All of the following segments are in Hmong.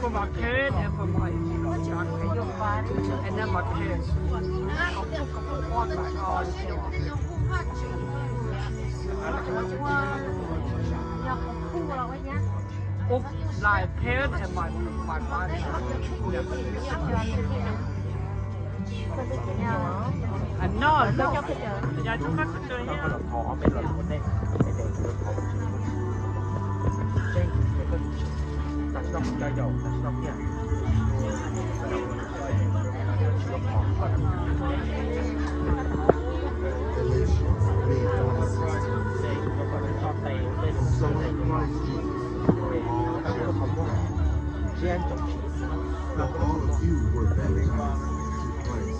For my parents and for my, and then my parents. Like parents and my, my father. I know, I know. Yeah, I took my picture here. That all of you were baptized into Christ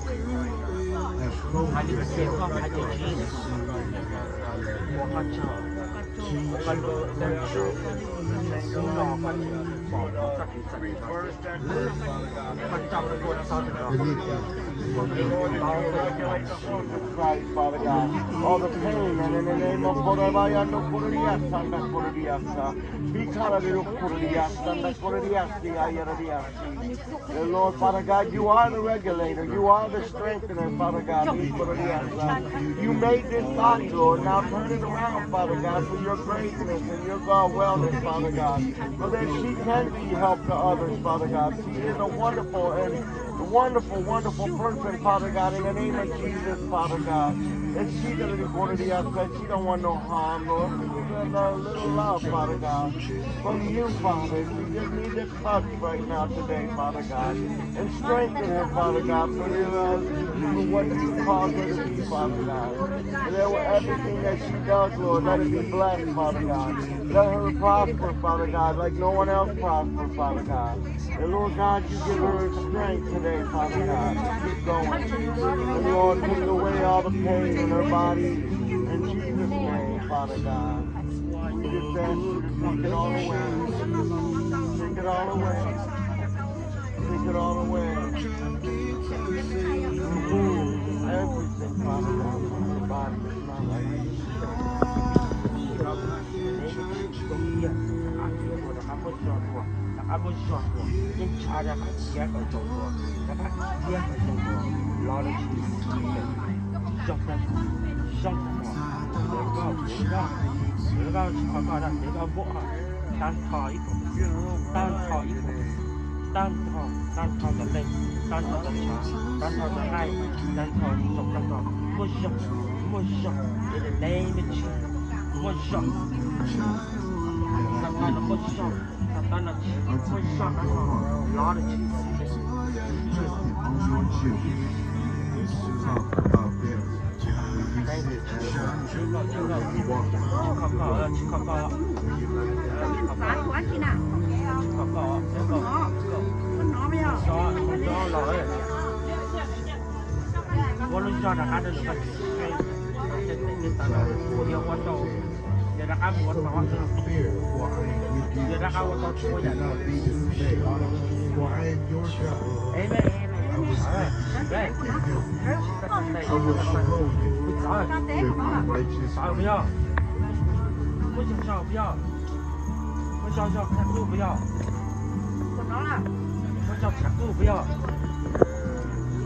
as co-heirs of the promise. Christ, Father God. All the pain, and in the name of Koravaya no Korariasa, Koravaya Korariasa, Bikarabiro Korariasa, Korariasi, Ayarariasi. Dear Lord, Father God, you are the regulator. You are the strengthener, Father God. You made this body, Lord. Now turn it around, Father God, for your greatness and your God wellness, Father God, so that she can be help to others, Father God. She is a wonderful and wonderful, wonderful person, Father God, in the name of Jesus, Father God. And she doesn't want to be upset. She don't want no harm, Lord. She just a little love, Father God, from you, Father. She just needs a touch right now today, Father God. And strengthen her, Father God, for, uh, for what you called her to be, Father God. And that everything that she does, Lord, let it be blessed, Father God. Let her prosper, Father God, like no one else prosper, Father God. And Lord God, you give her strength today, Father God, to keep going. And Lord, take away all the pain in her body. In Jesus' name, Father God. We just ask you to take it all away. Take it all away. Take it all away. Remove everything, Father God, from her body that's not like you. Rov qab muab zog dua, rov qab muab zog dua, yeej tshaj rov qab txiav kom zoo dua, rov qab txiav kom zoo dua, los rau tsis zoo, zoo, zoo, zoo, koj, koj, koj, koj, koj, koj, tag nrho ib tag nrho ib tag nrho, tag nrho cov leeg, tag nrho cov tshav, tag nrho cov nqaij, tag nrho tag nrho, muaj zog, muaj zog, in the name of Jesus, muaj zog. Xav tau no muaj zog, xav tau no tsis muaj zog tag nrho, los rau tsis. Tsis kho koj, tsis kho koj, tsis kho koj, tsis kho koj, tsis kho koj, tsis kho koj, los. Muab lub zog rov qab rau nws, ua tau, yog rov qab ua tau, yog rov qab ua tau txhua yam. Amen. Amen. Puas yog? Muab zog zog puas yog? Muab zog zog tshaj qub puas yog? Muab zog tshaj qub puas yog?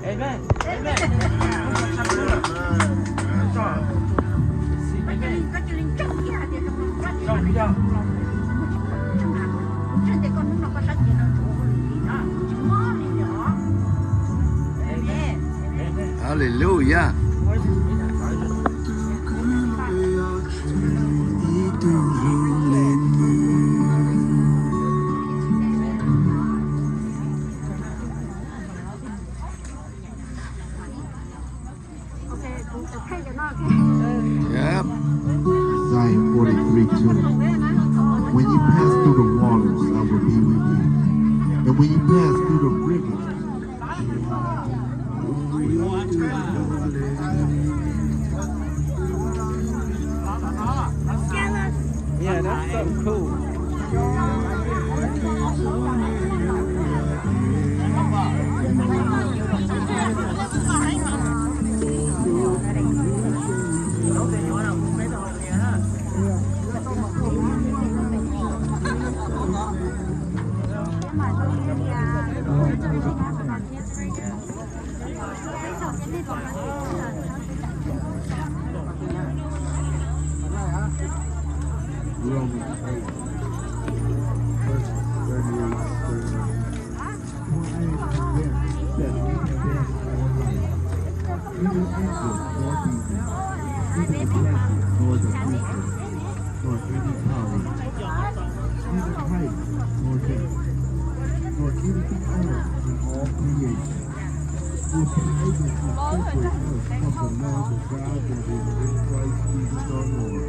Amen. Amen. Muab zog tshaj qub lawm. Muab zog. Amen. Zog puas yog? Amen. Hallelujah. Yep. Isaiah forty-three two. When you pass through the waters, I will be with you. And when you pass through the rivers, Yeah, that's so cool. angels, nor demons, neither the present, nor the future, nor any power, neither height, nor depth, nor anything else in all creation will be able to separate us from the love of God that is in Christ Jesus our Lord.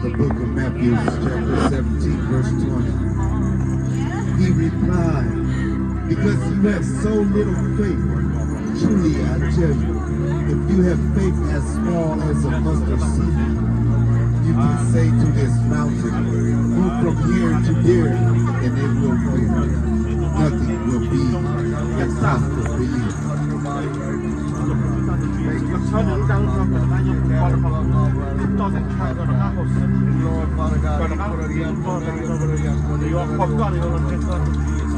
The book of Matthew, chapter seventeen, verse twenty. He replied, "Because you have so little faith, truly I tell you, if you have faith as small as a mustard seed, you can say to this mountain, 'Move from here to there,' and it will move. Nothing will be impossible for you."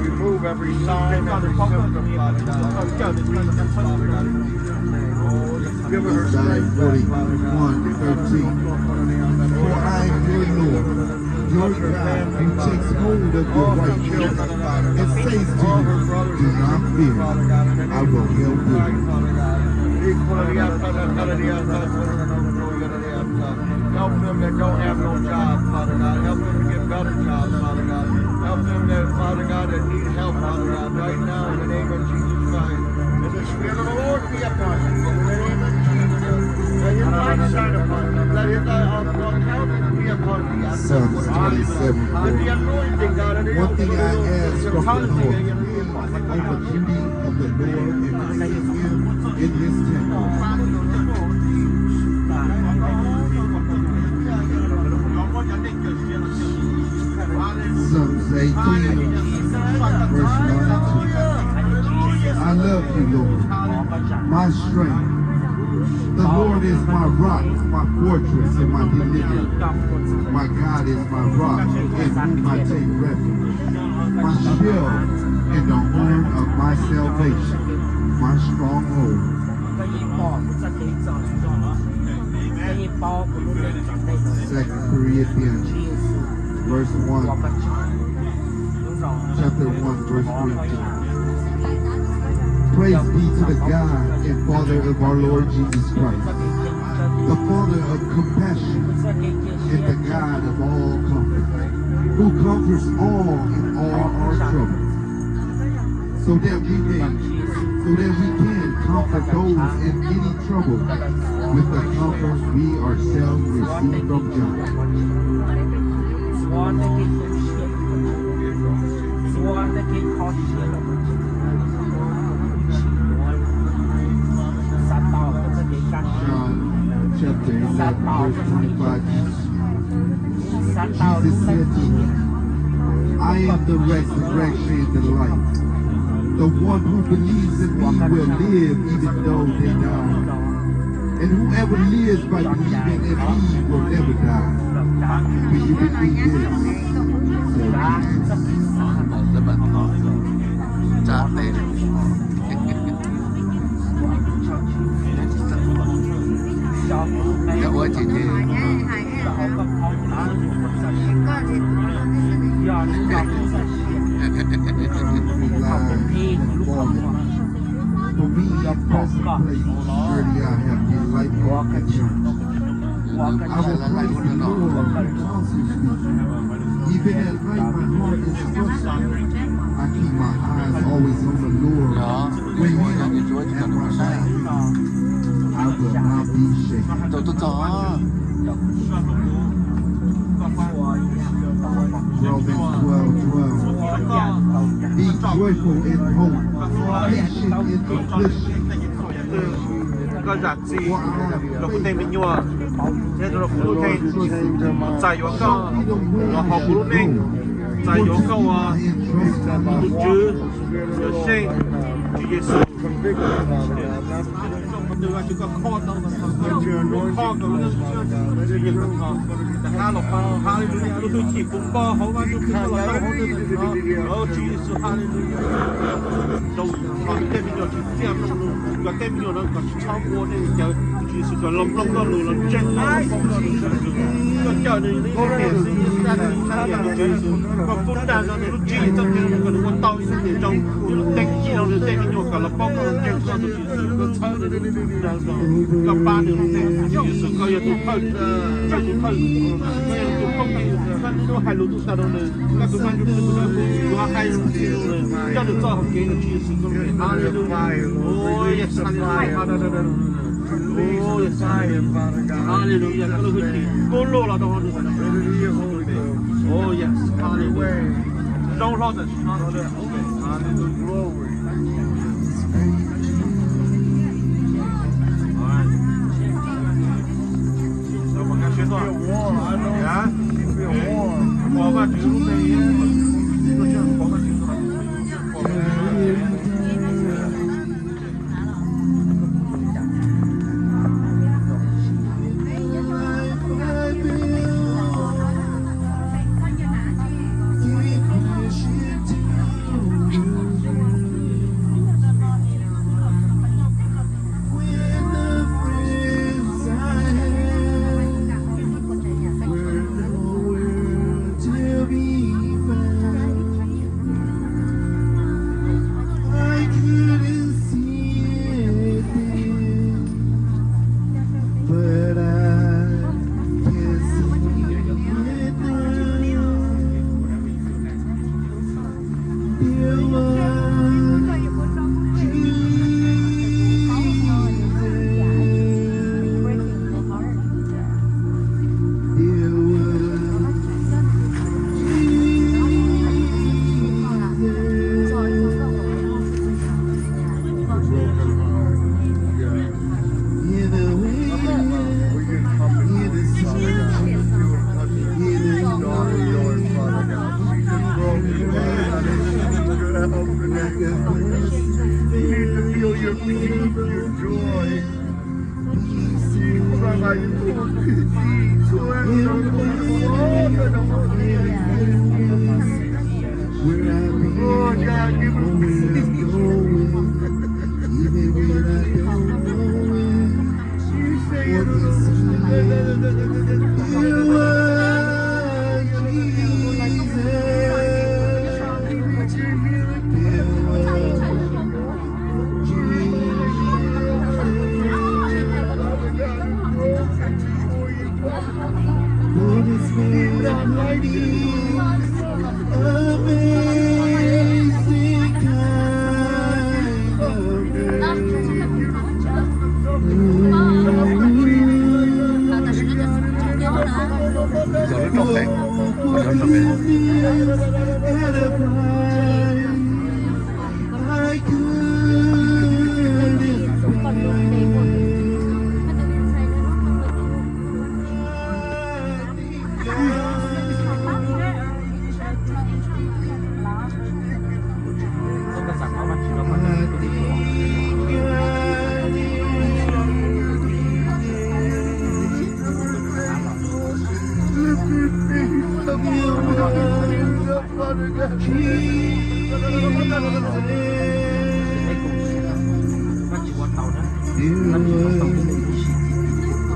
Remove every sign, every symptom, Father God, every weakness, Father God, in Jesus' name. Give her her strength back, Father God. Forty-one thirteen. For I am your Lord, your God, who takes hold of your right hand and says to you, "Do not fear, I will help you." Help them that don't have no job, Father God. Help them to get better jobs, Father God. Help them that, Father God, that need help, Father God, right now in the name of Jesus Christ. May the Spirit of the Lord be upon you in the name of Jesus. Let his light shine upon you. Let his light, uh, uh, countenance be upon you. Psalms twenty-seven four. Let the anointing, God, of the One thing I ask from the Lord, of the beauty of the Lord and to seek him in his temple. Psalms eighteen, verse one and two. I love you, Lord, my strength. The Lord is my rock, my fortress, and my deliverer. My God is my rock, in whom I take refuge, my shield, and the horn of my salvation, my stronghold. Second Corinthians, verse one, chapter one, verse twenty. Praise be to the God and Father of our Lord Jesus Christ, the Father of compassion and the God of all comfort, who comforts all in all our troubles, so that we may, so that we can comfort those in any trouble with the comfort we ourselves receive from God. John chapter eleven, verse twenty-five. Jesus said to him, "I am the resurrection and the life. The one who believes in me will live even though they die. And whoever lives by believing in me will never die." Do you believe this? Said Jesus. Rely and fall. For me, your present place, surely I have delightful returns. I will praise the Lord who constantly speaks. Even at night, my heart is troubled. I keep my eyes always on the Lord. With him at my side, I will not be shaken. Romans twelve twelve. Be joyful in hope, patient in affliction. Koj zam txim rau kuv tej me nyuam, thiab rau kuv lub neej. Kuv txais yuav koj los hauv kuv lub neej, txais yuav koj ua tus Tswv, Cawm Seej, Tswv Yexus. Haleluya, lub hwj chim puv npo hauv Vaj Ntsuj Plig los tau hauv ntawm no. Tswv Yexus, haleluya. Rau koj tej me nyuam tsis txiaj mloog lus, koj tej me nyuam no kom tsis txhob ua tej cawv, Tswv Yexus, kom los mloog koj lus, los ntseeg koj, los paub koj lus, Tswv Yexus. Koj Cawm nws ib niam xwb, ib niam xwb, koj pub dag rau nws lub tswv yim txoj kev kom nws ua tau ib lub niam zoo, ib lub teeb ci rau nws tej me nyuam kom los paub koj tus kheej, koj tus Tswv Yexus, koj txhawb nws lub dag rau, koj pab nws lub neej, Tswv Yexus, koj yog tus thawj, koj tus thawj, koj yog tus phooj ywg, koj lub hais lus tug tag rau nws, koj tus maj ntsug pw tus dawb huv, tus hais lus txij nws, coj nws txoj hau kev nws, Tswv Yexus, koj lub npe. Hallelujah. Oh, yes, hallelujah. Oh, yes, hallelujah. Koj lub hwj chim kub lug los rau hauv nws. Oh, yes, hallelujah. Zoo hlo tam sim no. Hallelujah.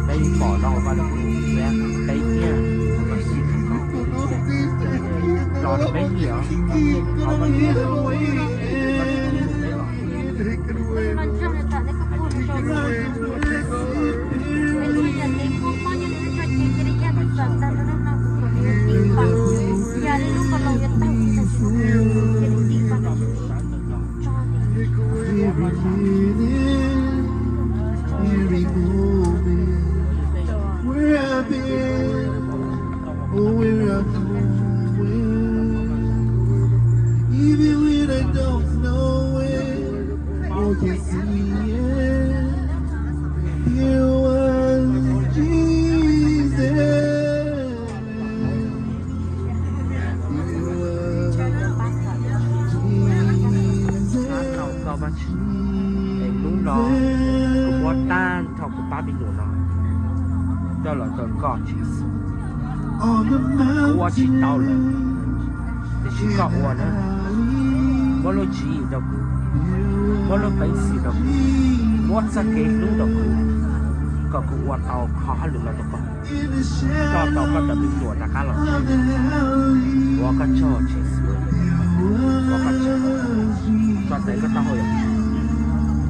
Peb pom no Vaj Lug Kub thiab peb thiaj los rau peb thiab. Koj Vajtswv, es hnub no kuv muab tag nrho kuv pab me nyuam no coj los rau koj, Tswv Yexus. Kuv ua tsis tau lawm, tiam sis koj ua na. Muab lub tswv yim rau kuv, muab lub peev xwm rau kuv, muab txoj kev hlub rau kuv, kom kuv ua tau qhov hauj lwm no rau koj. Coj tau koj cov me nyuam rov qab los, ua koj tsaug Tswv, ua koj tsaug, tso tes koj taub hau yom.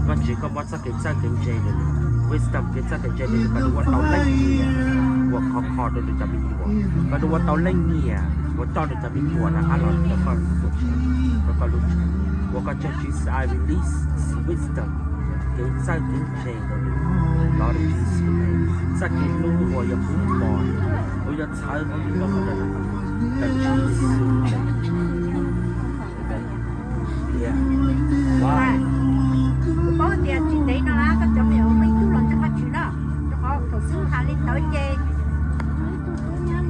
Koj Tswv koj muab txoj kev txawj kev ntse rau nws, wisdom kev txawj kev ntse rau nws kom nws ua tau leej niam uas khov kho rau nws cov me nyuam, kom nws ua tau leej niam uas coj nws cov me nyuam rov qab los rau koj, rau koj lub tsev. Ua koj tsaug Tswv, I release wisdom kev txawj kev ntse rau nws, los rau Tswv, txoj kev hlub uas yuav pub pom, uas yuav txhawb nws lub koob hmoov rau Tswv. Kuv paub tias tsis ntev no na koj cov me nyuam muaj ib tug los ntseeg Vajtswv na, rau qhov thaum xub hais li ntawd ces yuav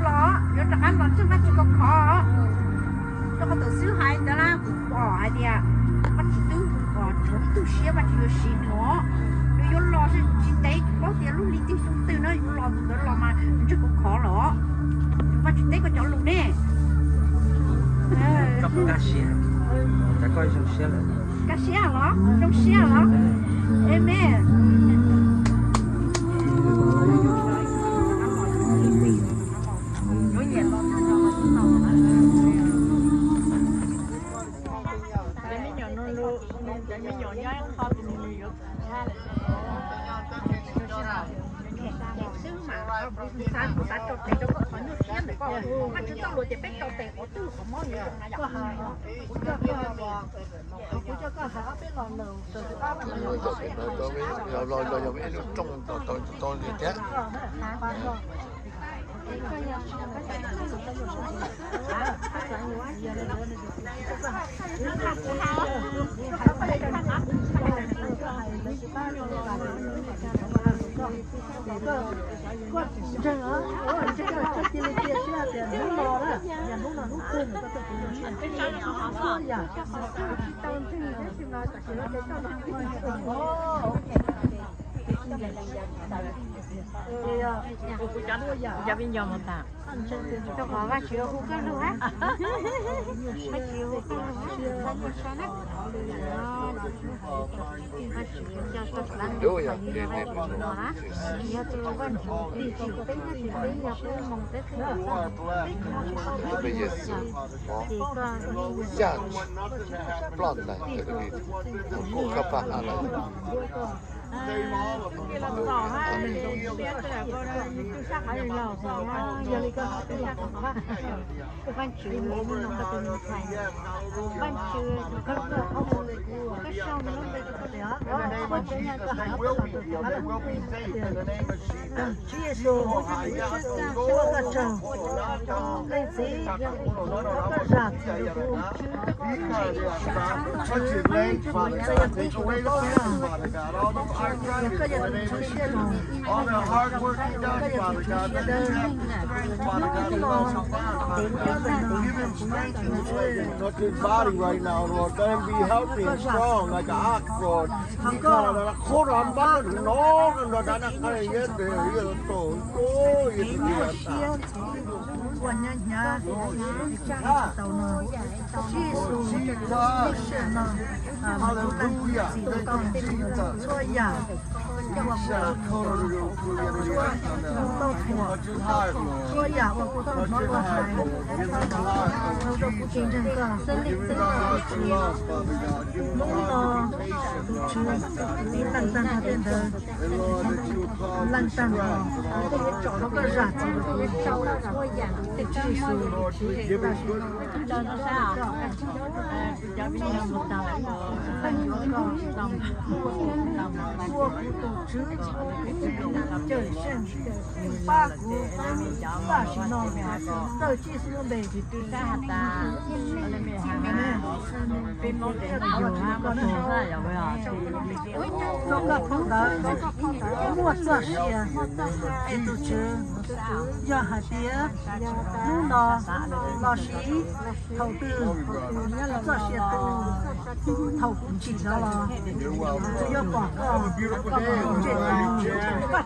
los, yuav rov qab los ntseeg Vajtswv khov kho. Rau qhov thaum xub hais ntawd na kuv pom hais tias Vajtswv twb pom rhuav ib tug siab Vajtswv yuav siv nws, nws yuav los tsis ntev, kuv paub tias lub hli twg xyoo twg no yuav los, tus ntawd los mas ntseeg khov kho los. Vajtswv teb koj cov lus ne. Koj puas kaj siab? Cas koj zoo siab lawm? Kaj siab los? Zoo siab los? Amen. Cov me nyuam no, cov me nyuam nyob qhov tus nws yuav xwb mas kuv xav, kuv xav tso tes rau koj qhov nyuaj siab ntawm koj. Vajtswv txoj lus tias peb tso tes qhov twg qhov mob yuav zoo na yom. Kuv coj koj, kuv coj koj hais ob peb lo lus. Los yog ib lub rooj tau li thiab. Koj ntseeg, koj cia li cia siab tias hnub no na, yog hnub no hnub twg nws koj tuaj kuv zoo siab. Yam, yam, rau qhov Vajtswv hu koj lug hab. Vajtswv hu koj lug hab, koj nyuaj siab na. Yog tus Vajtswv tig tsim peb, nyob tsis peb, yog peb moog peb xwb, peb tsis tau txais, ces koj yeej yog tig tsim peb, tig tsim peb. Twb tig los txog hab, tus sab qhov laus, yog li koj hais, tus sab qhov, Vaajtswv, hnub no koj tus neeg thais, Vaajtswv, koj sau lub npe rau koj, Vaajtswv, koj hais ob peb lo lus rau koj, Tswv Yexus, ua koj tsaug, Leej Txiv, koj zam txim rau kuv, Tswv, txawm yog kuv tsis tau paub koj, yog koj yog tus Tswv siab zoo, koj yog tus Tswv siab dawb. Hnub no, tes nyob ntawm no, kuv nyob ntawm no, Tswv, koj zam txim rau kuv, thov koj, thov koj pab kuv, kuv tsis tau siab ua hnyav hnyav, kuv tsis tau no, Tswv Yexus, lub sij hawm no, kuv lees txim rau koj txhua yam uas kuv tau thuam, txhua yam uas kuv tau hnov luag hais, rau kuv tsis ntseeg koj. Hnub no, tus Tswv, lees tag nrho tej ntawd, lees tag nrho, thov koj zam txim rau kuv, Tswv Yexus, tam sim no, ua kuv tus Tswv, kuv tus Cawmseej, pab kuv, tam sim no, Tswv Yexus lub npe. Amees. Rau koj phau ntawv muaj txoj sia, es tus Tswv, yog hais tias hnub no lossis thaum twg txoj sia tu, thaum kuv ntsim no los, kuv yuav pom koj, koj ntsej muag, koj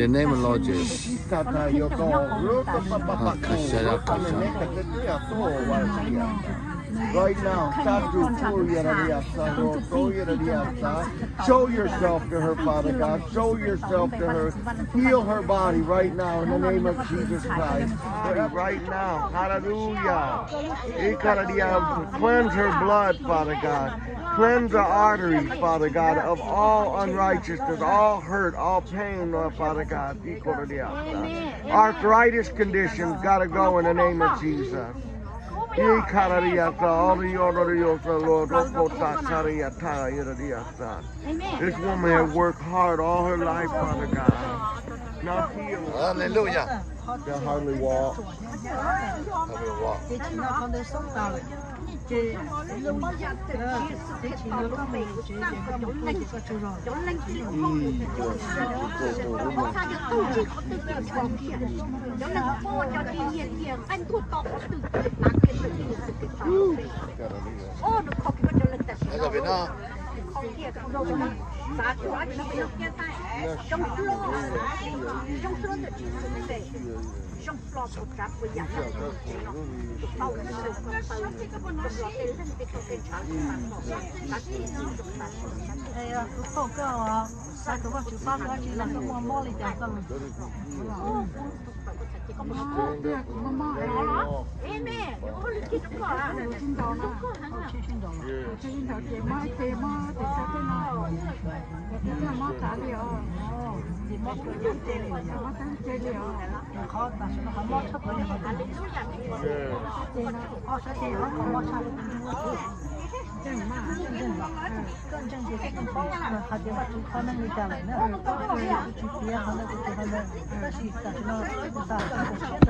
the name of Lord Jesus. Right now, show yourself to her, Father God. Show yourself to her. Heal her body right now in the name of Jesus Christ. Right now, hallelujah. Cleanse her blood, Father God. Cleanse the arteries, Father God, of all unrighteousness, all hurt, all pain, Lord Father God. Arthritis conditions gotta go in the name of Jesus. This woman has worked hard all her life, Father God. Now heal her. Hallelujah. Can hardly walk. Hardly walk. Kuv thov koj, xav kom Vajtswv pab koj tsis los koj muaj mob li cas koj los. Kuv tsis ntaus na, kuv tsis ntaus ces mob ib ce mob tes xav tej no, tes xav mob tas li os, ces mob kawg ib ce li, mob tas ib ce li os. Qhov tam sim no qhov mob tshaj plaws yog qhov sab tes no, ob sab tes no qhov mob tshaj. Koj ntseeg ces koj paub hais tias Vajtswv qhov neeg li cas lawm na, kuv tsis piav qhov ntawd, kuv tus qhov ntawd, tab sis tam sim no kuv xav kom siab ntawd.